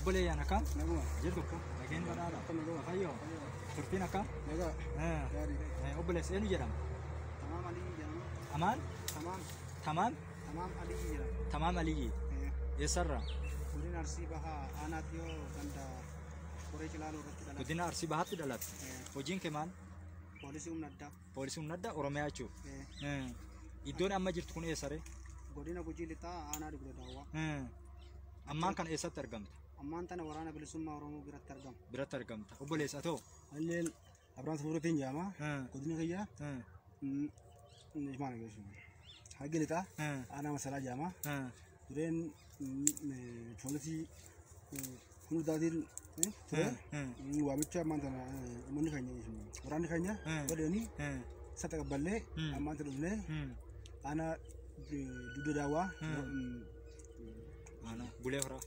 Obboleeyyan akkam? Jirtu? Nageen badhaadha. Fayyoo? Turtiin akkam? Obboleessi eenyu jedhama? Tamaam Aliyyi jedhama. Amaan? Tamaam. Tamaam? Tamaam Aliyyi jedhama. Tamaam Aliyyi. Eessarraa? Godina Arsii Bahaa aanaa Xiyoo ganda Qoree Cilaaloo irratti dhalate. Godina Arsii Bahaatti dhalatte. Hojiin kee maal? Poolisii humna addaa. Poolisii humna addaa Oromiyaa jechuudha. Iddoon amma jirtu kun eessaree? Godina Gujii Lixaa aanaa Dugda Daawwaa. Ammaan kana eessatti argamta? Ammaan tana waraana bilisummaa Oromoo biratti argama. Biratti argamta. Obboleessa atoo? Illeen Abiraan Safuuratiin jedhama. Godina kiyya. Maal Harargee Lixaa aanaa Masalaa jedhama. Dureen poolisii humna addaatiin ture. Waamicha ammaan tana uummanni keenya waraanni keenya godhanii isa taqabballee ammaan tana dhufnee aanaa Dugda Daawwaa. Aanaa Bulee Horaa.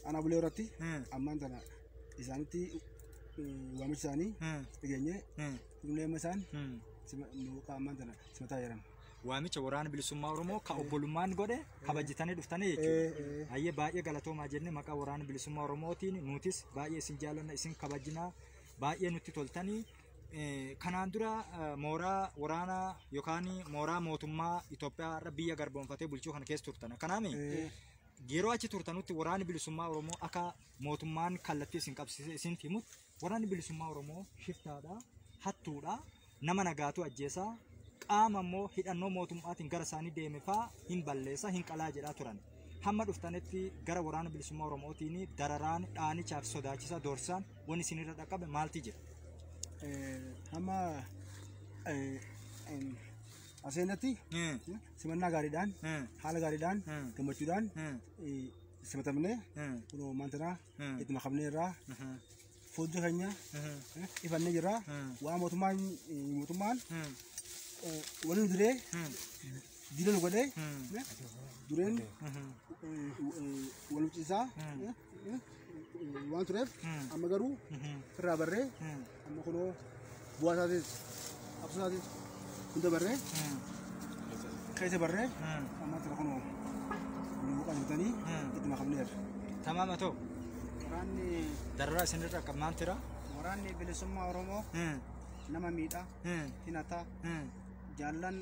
Aanaa Bulee Horaatti ammaan tana isaanitti waamicha isaanii dhageenyee dhufnee amma isaan ammaan tana simataa jiran. Waamicha waraana bilisummaa Oromoo ka obbolummaan godhe kabajjitanii dhuftanii jechuudha. Hayyee baay'ee galatoomaa jenne maqaa waraana bilisummaa Oromootiin nutis baay'ee isin jaallanna isin kabajjinaa baay'ee nutti toltanii. Kanaan dura mooraa waraanaa yookaan mooraa mootummaa Itoophiyaa irra biyya garboomfatee bulchuu kana keessa turtan. Kanaami yeroo achi turtanutti waraanni bilisummaa Oromoo akka mootummaan kallattii isin qabsiisee isin himutti waraanni bilisummaa Oromoo shiftaadha, hattuudha, nama nagaatu ajjeesaa, qaama immoo hidhannoo mootummaatiin gara isaanii deeme faa hin balleessa, hin qalaa jedhaa turan. Hamma dhuftanitti gara waraana bilisummaa Oromootiin dararaan dhaanichaaf sodaachisa doorsisaan wanni isinirra dhaqqabe maalti jira? Hamma aseenatti simannaa gaariidhaan haala gaariidhaan gammachuudhaan simatamnee kunoo maantanaa itti makamnee irraa fuuldura keenya ifannee jirra. Waa mootummaan waliin duree diina nu godhee dureen wal ciisaa waan tureef amma garuu irraa barree amma kunoo bu'aa isaatis qabsoo isaatis hunda barree keessa barree amma tana kunoo nu qabatanii itti makamneerra. Tamaam atoo. Waraanni dararaa isinirra akka maal tira? Waraanni bilisummaa Oromoo nama miidhaa hinataa jaallan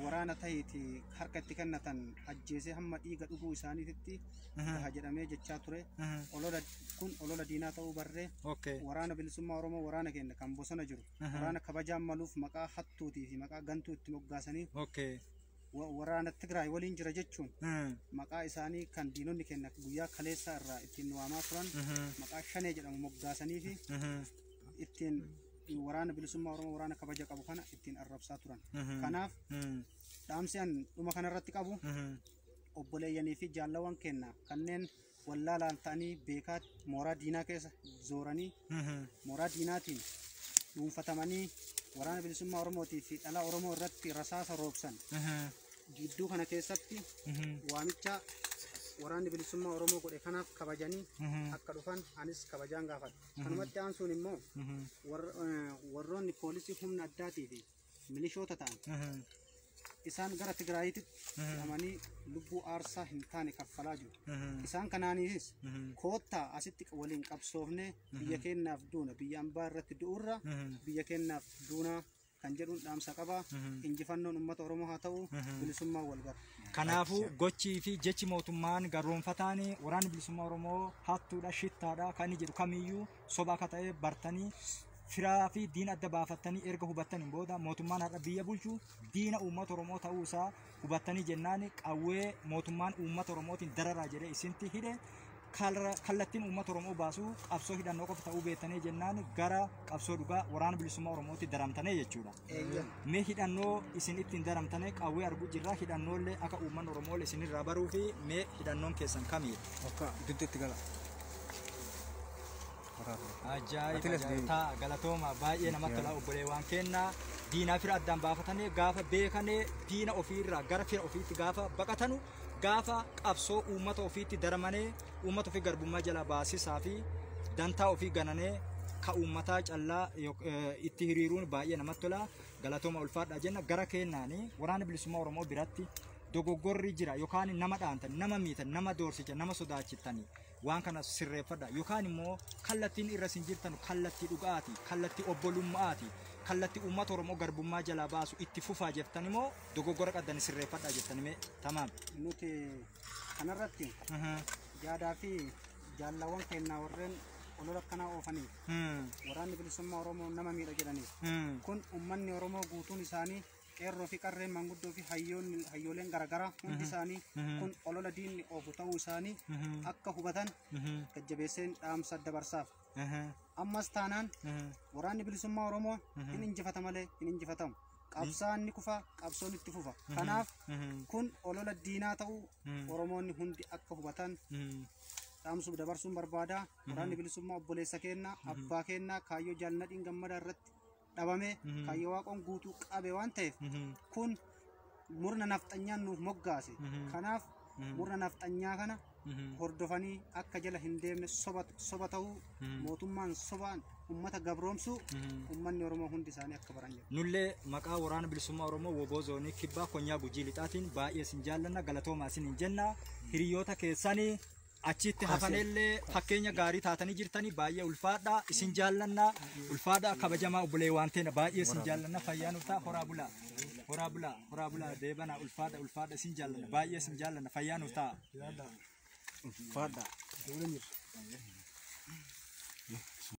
waraana ta'iiti harka itti kennatan ajjeesee hamma dhiiga dhuguu isaaniititti gaha jedhamee jechaa ture. Olola kun olola diinaa ta'uu barree waraana bilisummaa Oromoo waraana keenya kan bosona jiru waraana kabajaan maluuf maqaa hattuutii fi maqaa gantuu itti moggaasanii waraana Tigraay waliin jira jechuun maqaa isaanii kan diinonni keenya guyyaa kaleessaa irraa ittiin waamaa turan maqaa shanee jedhamu moggaasanii fi ittiin waraana bilisummaa Oromoo waraana kabaja qabu kana ittiin arrabsaa turan. Kanaaf dhaamsi an dhuma kanarratti qabu obboleeyyanii fi jaallawan keenya kanneen wallaalaan ta'anii beekaa mooraa diinaa keessa zooranii mooraa diinaatiin dhuunfatamanii waraana bilisummaa Oromootii fi dhala Oromoo irratti rasaasa roobsan gidduu kana keessatti waamicha waraanni bilisummaa Oromoo godhe kanaaf kabajanii akka dhufan anis kabajaan gaafadha. Kanumatti aansuun immoo warroonni poolisii humna addaatii fi milishoota ta'an isaan gara Tigraayitti fe'amanii lubbuu aarsaa hin taane kaffalaa jiru. Isaan kanaaniis koottaa asitti waliin qabsoofnee biyya keenyaaf duuna biyya ambaa irratti du'urra biyya keenyaaf duunaa kan jedhuun dhaamsa qaba. Injifannoon uummata Oromoo haa ta'u bilisummaa wal gara. Kanaafuu gochii fi jechi mootummaan garroonfataan waraanni bilisummaa Oromoo hattuudha, shittaadha kan inni jedhu kamiyyuu soba akka ta'e bartanii firaa fi diina adda baafattanii erga hubattaniin booda mootummaan har'a biyya bulchu diina uummata Oromoo ta'uu isaa hubattanii jennaan qawwee mootummaan uummata Oromootiin dararaa jedhee isintti hidhe kallattiin uummata Oromoo baasuu qabsoo hidhannoo qofa ta'uu beektanii jennaan gara qabsoo dhugaa waraana bilisummaa Oromootti daramtanii jechuudha. Mee hidhannoo isin ittiin daramtanii qawwee arguu jirra hidhannoollee akka uummanni Oromoo isinirraa baruu fi mee hidhannoon keessan kamii? Akka dugdatti gala. Ajaa'iba galatooma baay'ee namatti tola obboleewwan keenya diinaa fira addaan baafatanii gaafa beekanii diina ofiirraa gara fira ofiitti gaafa baqatanu gaafa qabsoo uummata ofiitti daramanii uummata ofii garbummaa jala baasisaa fi dantaa ofii gananee ka uummataa callaa itti hiriiruun baay'ee namatti tola galatooma ulfaadha jenna gara keenyaanii waraana bilisummaa Oromoo biratti dogoggorri jira yookaan nama dhaantan nama miitan nama doorsicha nama sodaachitanii Waan kana sirreeffadha yookaan immoo kallattiin irra isin jirtan kallattii dhugaati, kallattii obbolummaati, kallattii uummata Oromoo garbummaa jalaa baasu itti fufaa jettan immoo dogoggora qabdan sirreeffadha jettan mee tamaam. Nuti kanarratti yaadaa fi jaallawwan keenyaa warreen olola akkanaa oofaniif waraanni bilisummaa Oromoo nama miidha jedhaniif kun uummanni Oromoo guutuun isaanii qeerroo fi qarreen manguddoo fi hayyoonni hayyooleen garaagaraa hundi isaanii kun olola diinni oofu ta'uu isaanii akka hubatan gajjabeesseen dhaamsa dabarsaaf. Ammas taanaan waraanni bilisummaa Oromoo hin injifata malee hin injifatamu. Qabsaan ni kufa, qabsoon itti fufa. Kanaaf kun olola diinaa ta'uu Oromoonni hundi akka hubatan dhaamsuuf dabarsuun barbaada. Waraanni bilisummaa obboleessa keenna, abbaa keenna kaayyoo jaalladhiin gammadaa irratti dhabame kaayyoo waaqoon guutuu qabe waan ta'eef kun murna nafxanyaan nuuf moggaase. Kanaaf murna nafxanyaa kana hordofanii akka jala hin deemne soba ta'uu mootummaan sobaan uummata gabroomsuu uummanni Oromoo hundi isaanii akka baran jedhu. Nullee maqaa waraana bilisummaa Oromoo Woboo Zoonii Kibbaa Konyaa Gujii Lixaatiin baay'ee isin jaallanna, galatoomaa isin hin jenna. Hiriyoota keessanii achitti hafanellee fakkeenya gaarii taatanii jirtanii baay'ee ulfaadha isin jaallanna, ulfaadha kabajamaa obbolee waan ta'eef baay'ee isin jaallanna. Fayyaa nuuf ta'a, horaa bulaa, horaa bulaa, horaa bulaa, deebanaa, ulfaadha, ulfaadha, isin jaallanna, baay'ee isin jaallanna, fayyaa nuuf ta'a. Ulfaadha.